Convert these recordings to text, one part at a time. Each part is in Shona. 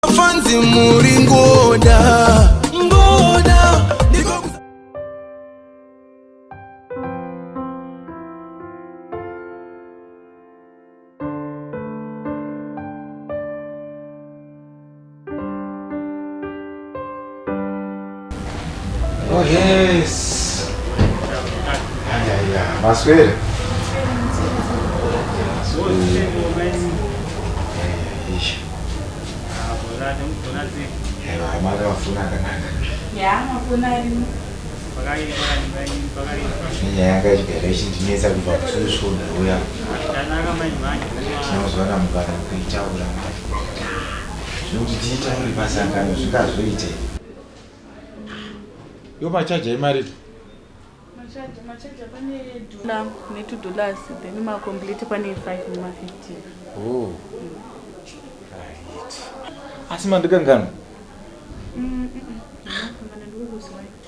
Fanzi muri ngoda ngoda ndiko Oh yes. Ya ya, maswere. Nenyaya yanga ichigara ichindinetsa kubva musi wesvondo uya tinozowana mukana wekuitaura manje zvekuti tiitaure pasangano zvingazoite yo machaja emari Machaja, machaja pane dollar ne $2 then ma complete pane 5 nema 15. Oh. Right. Asi mandikanganwa? Mm.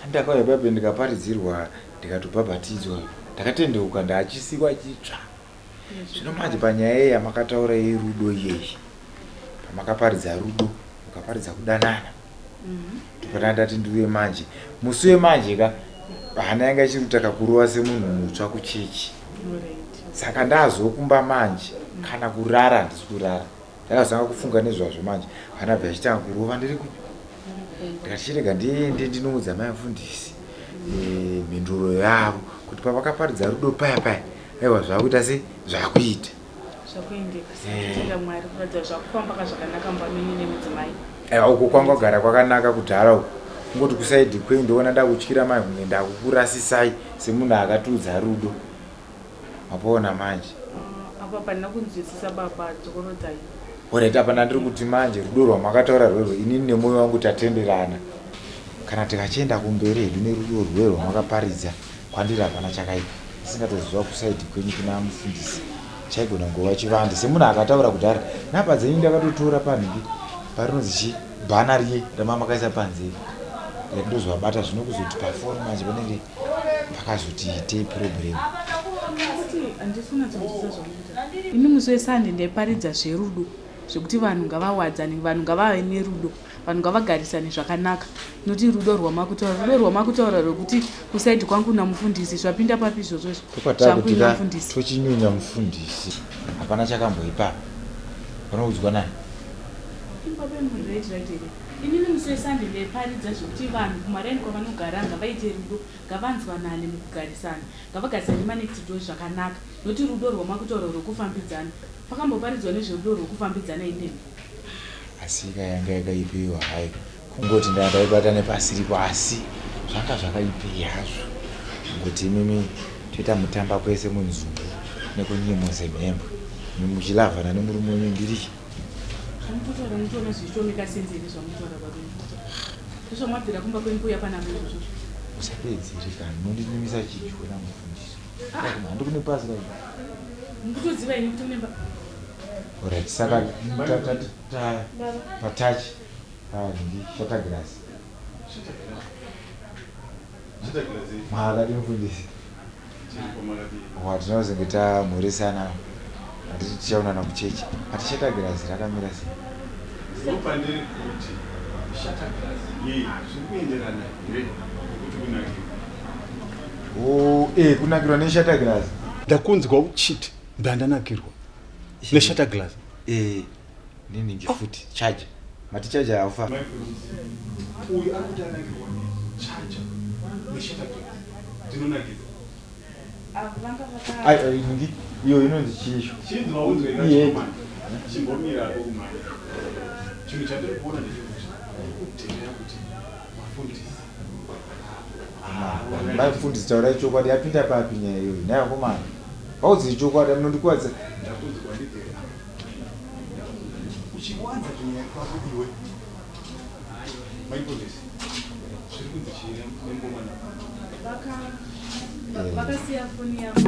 Ndakauya pape ndikaparidzirwa ndikatobhabhatidzwa ndakatendeuka ndachisikwa chitsva. Zvino manje panyaya iyi yamakataura yerudo iyeyi pamakaparidza rudo mukaparidza kudanana Ndopana ndati ndiuye manje. Musi wemanje ka hana yanga ichiri kurova semunhu mutsva kuchechi. Saka ndazokumba manje kana kurara handisi kurara. Ndakazanga kufunga nezvazvo manje hana bva yachitanga kurova ndiri kupi. Ndikati chirega ndiende ndinoudza mai mufundisi eh, mhinduro yavo kuti pavakaparidza rudo paya paya aiwa zvakuita sei zvakuita. Zvakuendeka totenda Mwari kuratidza zvakufamba ka zvakanaka mumba menyu nemudzimai. Aiwa uko kwanga kugara kwakanaka kudhara uko kungoti kusaidhi kwenyu ndoona ndakutyira mai kunge ndakukurasisai semunhu akatiudza rudo mapoona manje. Ah, apa pandina kunzwisisa baba dzokorodzai. Horait apa ndandiri kuti manje rudo rwamakataura rwerwo inini nemwoyo wangu tatenderana kana tikachienda kumberi hedu nerudo rwe rwamakaparidza kwandiri hapana chakaipa ndisingatoziva kusaidhi kwenyu kuna mufundisi chaigona kungova chivande semunhu akataura kudhara nhamba dzenyu ndakatotora panhingi parinonzi chi bhana riye ramamakaisa panze ndikati ndozovabata zvino kuzoti pafoni manje panenge pakazoti itei problem ini musi wesande ndaiparidza zverudo zvekuti vanhu ngavawadzane vanhu ngavave nerudo Vanhu ngavagarisane zvakanaka not rudo rwamakutaura rudo rwamakutaura rwekuti kusaidi kwangu namufundisi zvapinda papi izvozvo zvangu namufundisi tochinyunya mufundisi hapana chakamboipa vanoudzwa nani inini musi wesunday ndaiparidza zvekuti vanhu kumaraini kwavanogara ngavaite rudo ngavanzwanane mukugarisana ngavagarisane nemanext door zvakanaka noti rudo rwamakutaura rwekufambidzana pakamboparidzwa nezverudo rwekufambidzana inemi Asika yanga yakaipiwa hayo kungoti ndaibata nepasiripo asi zvanga zvakaipei hazvo kungoti imimi toita mutamba kwese munzungu nekunyimo semhembwe imi muchilavhana nemurume wenyu ndiri Zvamutotaura mutoona zvichitomeka sense here zvamutotaura varume ndozvamabvira kumba kwenyu kuuya panapa izvozvo usapedzere kani unondinyimisa chidyo namufundisi handi kune pasi kai mukutoziva ini kuti mune Alright, saka patouch ndi shatter glass. Makadii mufundisi? Watinozenge tamhoresana hatiti tichaonana kuchechi. Ati shatter glass rakamira sei? Ndopandiri kuti shatter glass yei zviri kuenderana here nekuti kunakirwa? Oh, eh kunakirwa neshatter glass. Ndakunzwa uchiti ndandanakirwa. Neshata glass. Eh, neningi oh. futi charger. Mati charger haufa. Uyu ari kuti anakirwa necharger neshata glass. Dzinonakidza. Ai, ai, ningi iyo inonzi chisho. Chinzwa unzwe kachikomana. Chimbomira apo kumhanya. Chinhu chandiri kuona ndechekuti ndiri kuteerera kuti mafundisi. Mai mufundisi taurai chokwadi yapinda papi nyaya iyoyo nhai vakomana. Vaudzei chokwadi munondikuvadza. Ndakunzwa ndigere apa. Uchiwanza tunyaya twako iwe. Mai mufundisi zviri kunzi chii nemukomana? Vakasiya foni yavo.